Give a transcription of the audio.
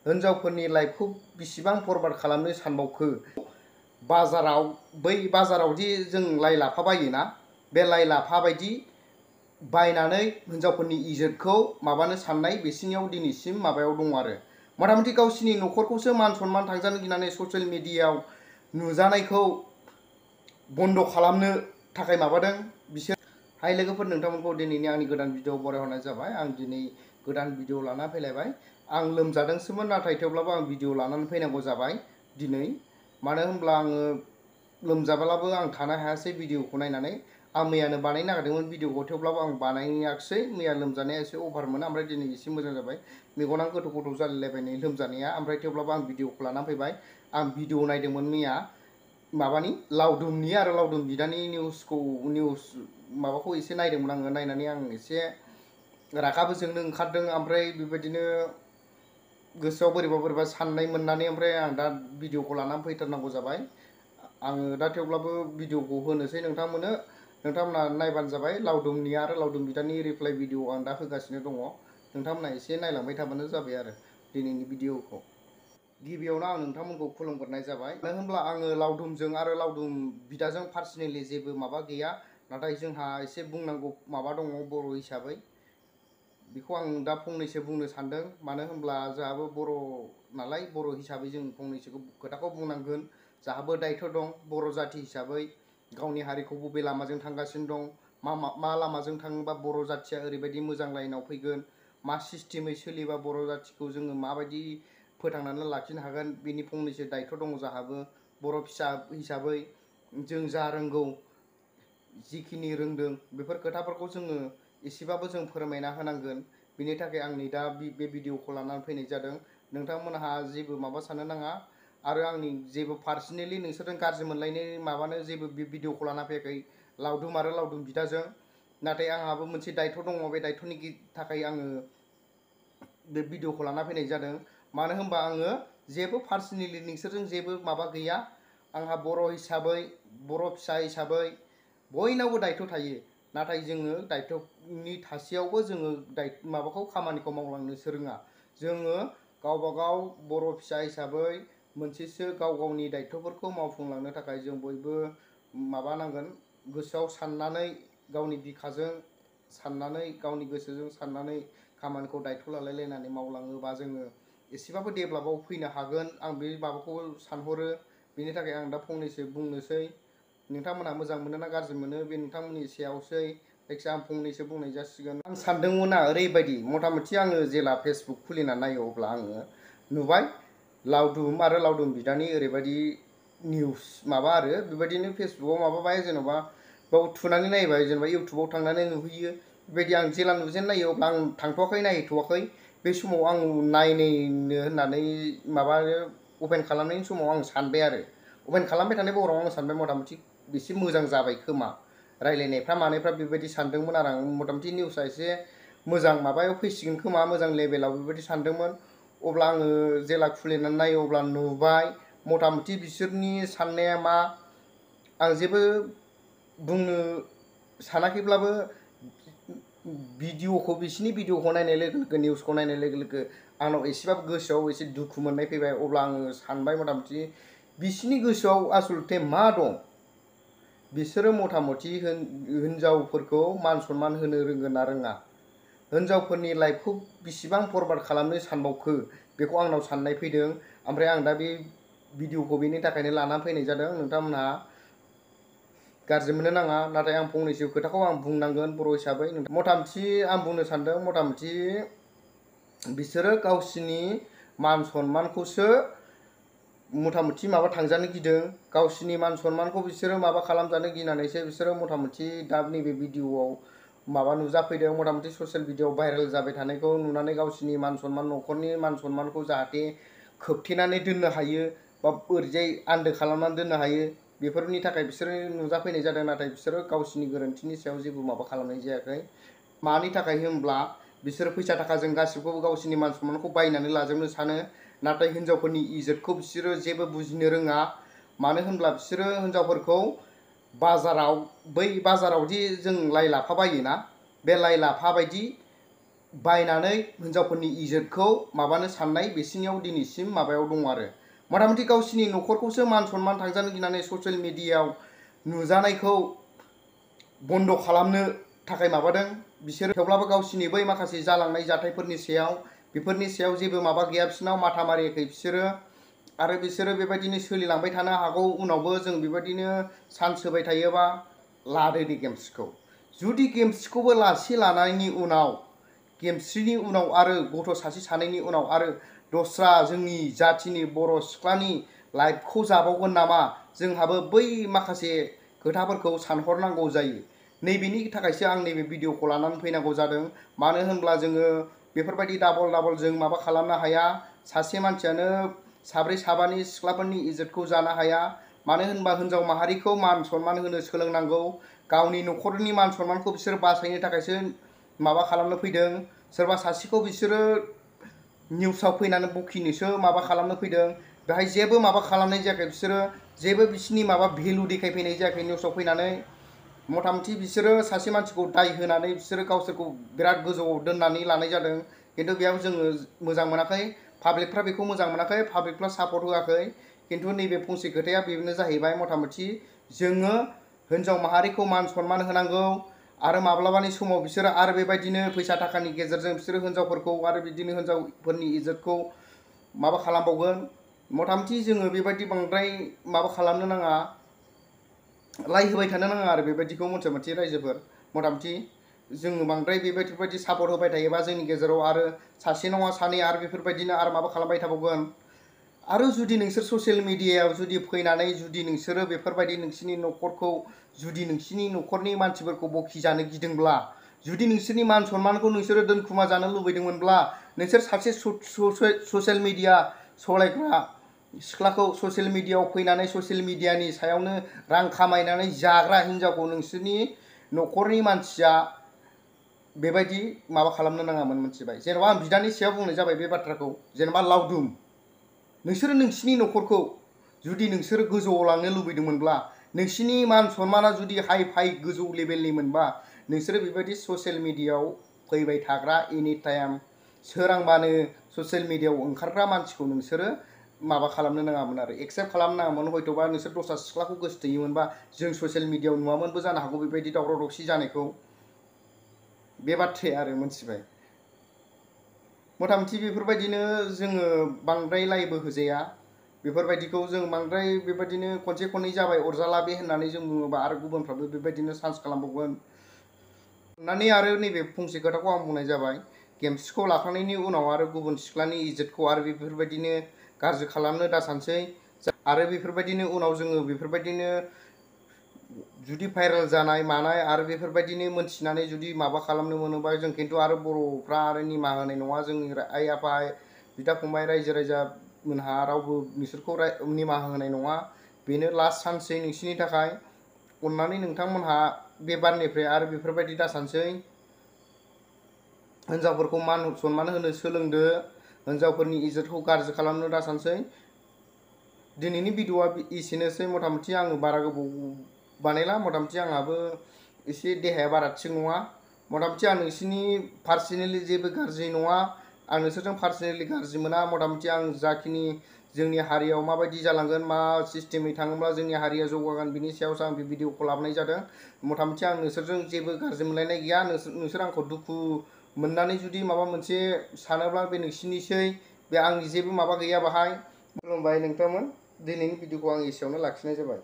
हिनजावफोरनि लाइफखौ बेसेबां बरबाद खालामनो सानबावखो। बाजाराव बै बाजारावदि जों लाइ लाफा बायोना, बे लाइ लाफा बायदि बायनानै हिनजावफोरनि इज्जतखौ माबानो साननाय बिसिनियाव दिनैसिम माबायाव दङ आरो। मथा मथि गावसिनि न'खरखौसो मान सन्मान थांजानो गिनानै ससियेल मिडियायाव नुजानायखौ बन्द खालामनो थाखाय माबादों बिसोर। हाय लोगोफोर, नोंथांमोनखौ दिनैनि आंनि गोदान भिडिअ बरायहरनाय जाबाय। आं दिनै गोदान भिडिअ लाना फैलायबाय। आं लोमजादोंसोमोन, नाथाय थेवब्लाबो आं भिडिअ लानानै फैनांगौ जाबाय दिनै। मानो होनब्ला आङो लोमजाब्लाबो आं थानो हायासै भिडिअखौ नायनानै। आं मैयानो बानायनो नागिरदोंमोन भिडिअखौ, थेवब्लाबो आं बानायाखिसै। मैया लोमजानाया एसे अभारमोन, ओमफ्राय दिनै एसे मोजां जाबाय। मेगना गोथौ गोथौ जालायलायबाय नै लोमजानाया, ओमफ्राय थेवब्लाबो आं भिडिअखौ लाना फैबाय। आं भिडिअ नायदोंमोन मैया माबानि लावदुमनि आरो लावदुम बिदानि निउस माबाखौ एसे नायदोंमोन आङो। नायनानै आं एसे रागाबो जोंनो ओंखारदों, ओमफ्राय बेबायदिनो गोसोआव बोरैबा बोरैबा साननाय मोननानै ओमफ्राय आं दा भिडिअखौ लानानै फैथारनांगौ जाबाय। आङो दा थेवब्लाबो भिडिअखौ होनोसै नोंथांमोना नायबानो जाबाय। लावदुमनि आरो लावदुम बिदानि रिप्लाइ भिडिअ आं दा होगासिनो दङ। नोंथांमोना एसे नायलांबाय थाबानो जाबाय आरो दिनैनि भिडिअखौ। गिबियावनो आं नोंथांमोनखौ खुलुमग्रोनाय जाबाय। मानो होनब्ला आङो लावदुमजों आरो लावदुम बिदाजों पार्सनेलि जेबो माबा गैया, नाथाय जोंहा एसे बुंनांगौ माबा दङ बर' हिसाबै। बेखौ आं दा फंनैसो बुंनो सानदों। मानो होनब्ला जोंहाबो बर' नालाय, बर' हिसाबै जों फंनैसो खोथाखौ बुंनांगोन। जोंहाबो दायथ' दं बर' जाथि हिसाबै। गावनि हारिखौ बबे लामाजों थांगासिनो दं, मा लामाजों थाङोबा बर' जाथिया ओरैबायदि मोजां लाइनाव फैगोन, मा सिस्टेमै सोलिबा बर' जाथिखौ जोङो माबायदि फोथांनानै लाखिनो हागोन, बेनि फंनैसो दायथ' दङ जोंहाबो। बर' फिसा हिसाबै जों जा रोंगौ, जिखिनि रोंदों, बेफोर खोथाफोरखौ जोङो एसेबाबो जों फोरमायना होनांगोन। बेनि थाखाय आं नै दा बे भिडिअखौ लानानै फैनाय जादों। नोंथांमोनहा जेबो माबा साननो नाङा, आरो आंनि जेबो पार्सनेलि नोंसोरजों गाज्रि मोनलायनाय माबानो जेबो बे भिडिअखौ लाना फैयाखै लावदुम आरो लावदुम बिदाजों। नाथाय आंहाबो मोनसे दायथ' दङ, बे दायथ'नि थाखाय आङो बे भिडिअखौ लाना फैनाय जादों। मानो होनबा आङो जेबो पार्सनेलि नोंसोरजों जेबो माबा गैया। आंहा बर' हिसाबै, बर' फिसा हिसाबै बयनावबो दायथ' थायो। नाथाय जोङो दायथ'नि थासेयावबो जोङो माबाखौ खामानिखौ मावलांनोसो रोङा। जोङो गावबागाव बर' फिसा हिसाबै मोनसेसो गाव गावनि दायथ'फोरखौ मावफुंलांनो थाखाय जों बयबो माबानांगोन। गोसोआव साननानै, गावनि बिखाजों साननानै, गावनि गोसोजों साननानै खामानिखौ दायथ' लालायलायनानै मावलाङोबा जोङो एसेबाबो डेभेलपआव फैनो हागोन। आं बे माबाखौ सानहरो। बेनि थाखाय आं दा फंनैसो बुंनोसै। नोंथांमोनहा मोजां मोनो ना गाज्रि मोनो बे नोंथांमोननि सायावसै। जायखिजाया आं फंनैसो बुंनाय जासिगोन। आं सानदोंमोन ओरैबायदि, मथा मथि आङो जेला फेसबुक खुलिना नायो अब्ला आङो नुबाय लावदुम आरो लावदुम बिदानि ओरैबायदि निउस माबा आरो बेबायदिनो फेसबुकाव माबाबाय, जेन'बा बाव थुनानै नायबाय, जेनेबा इउटुबाव थांनानै नुहैयो। बेबायदि आं जेला नुजेन नायो अब्ला आं थांथ'वाखै, नायहैथ'वाखै। बे समाव आं नायनो होननानै माबानो अपेन खालामनायनि समाव आं सानबाय आरो अपेन खालामबाय थानाय बराव आं सानबाय मथा मथि एसे मोजां जाबाय खोमा रायलायनायफ्रा मानायफ्रा, बेबायदि सानदोंमोन आरो आं। मथा मथि निउसआ एसे मोजां माबायाव फैसिगोन खोमा, मोजां लेभेलाव, बेबायदि सानदोंमोन। अब्ला आङो जेला खुलिनानै नायो अब्ला नुबाय मथा मथि बिसोरनि साननाया मा आं जेबो बुंनो सानाखैब्लाबो बिसिनि भिडिअखौ नायनाय लोगो लोगो, निउसखौ नायनाय लोगो लोगो आंनाव एसेबाबो गोसोआव एसे दुखु मोननाय फैबाय। अब्ला आङो सानबाय मथा मथि बिसिनि गोसोआव आसलथे मा दं। बिसोरो मथा मथि हिनजावफोरखौ मान सन्मान होनो रोंगोन ना रोङा, हिनजावफोरनि लाइफखौ बेसेबां बरबाद खालामनो सानबावखो, बेखौ आंनाव साननाय फैदों। ओमफ्राय आं दा बे भिडिअखौ बेनि थाखायनो लानानै फैनाय जादों। नोंथांमोनहा गाज्रि मोननो नाङा, नाथाय आं फंनैसो खोथाखौ आं बुंनांगोन बर' हिसाबै। मथा मथि आं बुंनो सानदों, मथा मथि बिसोरो गावसिनि मान सन्मानखौसो मथा मथि माबा थांजानो गिदों। गावसिनि मान सन्मानखौ बिसोरो माबा खालामजानो गिनानैसो बिसोरो मथा मथि दा नैबे भिडिअआव माबा नुजाफैदों। मथा मथि ससियेल मिडियाआव भाइरेल जाबाय थानायखौ नुनानै गावसिनि मान सन्मान, न'खरनि मान सन्मानखौ जाहाथे खोबथेनानै दोननो हायो बा ओरैजाय आन्दो खालामनानै दोननो हायो, बेफोरनि थाखाय बिसोरो नुजाफैनाय जादों। नाथाय बिसोरो गावसिनि गोरोन्थिनि सायाव जेबो माबा खालामनाय जायाखै। मानि थाखाय होनब्ला बिसोरो फैसा थाखाजों गासिखौबो गावसिनि मान सन्मानखौ बायनानै लाजोबनो सानो। नाथाय हिनजावफोरनि इज्जतखौ बिसोरो जेबो बुजिनो रोङा। मानो होनब्ला बिसोरो हिनजावफोरखौ बाजाराव, बै बाजारावदि जों लाइ लाफा बायोना, बे लाइ लाफा बायदि बायनानै हिनजावफोरनि इज्जतखौ माबानो साननाय बिसिनियाव दिनैसिम माबायाव दं आरो मथा मथि गावसिनि न'खरखौसो मान सनमान थांजानो गिनानै ससियेल मिडियायाव नुजानायखौ बन्द खालामनो थाखाय माबादों बिसोर थेवब्लाबो गावसिनि बै माखासे जालांनाय जाथायफोरनि सायाव बेफोरनि सायाव जेबो माबा गैया बिसोरनाव माथा मारियाखै बिसोरो आरो बिसोरो बेबायदिनो सोलिलांबाय थानो हागौ उनावबो जों बेबायदिनो चान्स होबाय थायोबा लादो दे गेमस्रिखौ जुदि गेमस्रिखौबो लासे लानायनि उनाव गेमस्रिनि उनाव आरो गथ' सासे सानैनि उनाव आरो दस्रा जोंनि जाथिनि बर' सिख्लानि लाइफखौ जाबावगोन नामा जोंहाबो बै माखासे खोथाफोरखौ सानहरनांगौ जायो नैबेनि थाखायसो आं नैबे भिडिअखौ लानानै फैनांगौ जादों मानो होनब्ला जोङो बेफोरबायदि डाबल जों माबा खालामनो हाया सासे मानसियानो साब्रै साबानि सिख्लाफोरनि इज्जतखौ जानो हाया मानो होनबा हिनजाव माहारिखौ मान सनमान होनो सोलोंनांगौ गावनि न'खरनि मान सनमानखौ बिसोर बासायनो थाखायसो माबा खालामनो फैदों सोरबा सासेखौ बिसोरो निउसाव फैनानै बखिनोसो माबा खालामनो फैदों बेहाय जेबो माबा खालामनाय जायाखै बिसोरो जेबो बिसिनि माबा भेलु देखायफैनाय जायाखै निउसाव फैनानै मथा मथि बिसोरो सासे मानसिखौ दाय होनानै बिसोरो गावसोरखौ बिराद गोजौआव दोननानै लानाय जादों खिन्थु बेयाव जोङो मोजां मोनाखै पाब्लिकफ्रा बेखौ मोजां मोनाखै पाब्लिकफ्रा सापर्ट होआखै खिन्थु नैबे फंसे खोथाया बेनो जाहैबाय मथा मथि जोङो हिनजाव माहारिखौ मान सनमान होनांगौ आरो माब्लाबानि समाव बिसोरो आरो बेबायदिनो फैसा थाखानि गेजेरजों बिसोरो हिनजावफोरखौ आरो बिदिनो हिनजावफोरनि इज्जतखौ माबा खालामबावगोन मथा मथि जोङो बेबायदि बांद्राय माबा खालामनो नाङा लाइ होबाय थानो नाङा आरो बेबायदिखौ मोनसे रायजोफोर मथा मथि जोङो बांद्राय बेबायदि सापर्ट होबाय थायोबा जोंनि गेजेराव आरो सासे नङा सानै आरो बेफोरबायदिनो आरो माबा खालामबाय थाबावगोन आरो जुदि नोंसोर ससियेल मिडियायाव जुदि फैनानै जुदि नोंसोरो बेफोरबायदि नोंसिनि न'खरखौ जुदि नोंसिनि न'खरनि मानसिफोरखौ बखिजानो गिदोंब्ला जुदि नोंसोरनि मान सनमानखौ नोंसोरो दोनखुमा जानो लुबैदोंमोनब्ला नोंसोर सासे ससियेल मिडिया सालायग्रा सिख्लाखौ ससियेल मिडियायाव फैनानै ससियेल मिडियानि सायावनो रां खामायनानै जाग्रा हिनजावखौ नोंसोरनि न'खरनि मानसिया बेबायदि माबा खालामनो नाङामोन मोनथिबाय जेनेबा आं बिदानि सायाव बुंनाय जाबाय बे बाथ्राखौ जेनेबा लावदुम नोंसोरो नोंसिनि न'खरखौ जुदि नोंसोरो गोजौआव लांनो लुबैदोंमोनब्ला नोंसिनि मान सनमाना जुदि हाइ फाइ गोजौ लेभेलनि मोनबा नोंसोरो बेबायदि ससियेल मिडियायाव फैबाय थाग्रा एनि टाइम सोरांबानो ससियेल मिडियायाव ओंखारग्रा मानसिखौ नोंसोरो माबा खालामनो नाङामोन आरो एक्सेप्ट खालामनो नाङामोन हयथ'बा नोंसोर दस्रा सिख्लाखौ गोसोथोयोमोनबा जों ससियेल मिडियायाव नुवामोनबो जानो हागौ बेबायदि दावराव दावसि जानायखौ बे बाथ्राया आरो मोनथिबाय मथा मथि बेफोरबायदिनो जोङो बांद्राय लाइबो होजाया बेफोरबायदिखौ जों बांद्राय बेबायदिनो खनसे खननै जाबाय अरजाला बे होननानै जों बुङोबा आरो गुबुनफ्राबो बेबायदिनो चान्स खालामबावगोन होननानै आरो नैबे फंसे खोथाखौ आं बुंनाय जाबाय गेमस्रिखौ लाखांनायनि उनाव आरो गुबुन सिख्लानि इज्जतखौ आरो बेफोरबायदिनो गाज्रि खालामनो दासानसै आरो बेफोरबायदिनो उनाव जोङो बेफोरबायदिनो जुदि भाइरेल जानाय मानाय आरो बेफोरबायदिनो मोनथिनानै जुदि माबा खालामनो मोनोबा जों खिन्थु आरो बर'फ्रा आरो निमाहा होनाय नङा जोंनि आइ आफा बिदा फंबाय रायजो राजा मोनहा रावबो बिसोरखौ निमाहा होनाय नङा बेनो लास्ट चान्ससै नोंसिनि थाखाय अननानै नोंथांमोनहा बे बारनिफ्राय आरो बेफोरबायदि दासानसै हिनजावफोरखौ मान सनमान होनो सोलोंदो हिनजावफोरनि इज्जतखौ गाज्रि खालामनो दासानसै दिनैनि भिडिअआ एसेनोसै मथा मथि आङो बारा गोबाव बानायला मथा मथि आंहाबो एसे देहाया बारा थिग नङा मथा मथि आं नोंसिनि पार्सनेलि जेबो गाज्रि नङा आं नोंसोरजों पार्सनेलि गाज्रि मोना मथा मथि आं जाखिनि जोंनि हारियाव माबायदि जालांगोन मा सिस्टेमै थाङोब्ला जोंनि हारिया जौगागोन बिनि सायावसो आं बे भिडिअखौ लाबोनाय जादों मथा मथि आं नोंसोरजों जेबो गाज्रि मोनलायनाय गैया नोंसोर आंखौ दुखु मोननानै जुदि माबा मोनसे सानोब्ला बे नोंसिनिसै बे आंनि जेबो माबा गैया बाहाय खुलुमबाय नोंथांमोन दिनैनि भिडिअखौ आं एसेयावनो लाखिनाय जाबाय।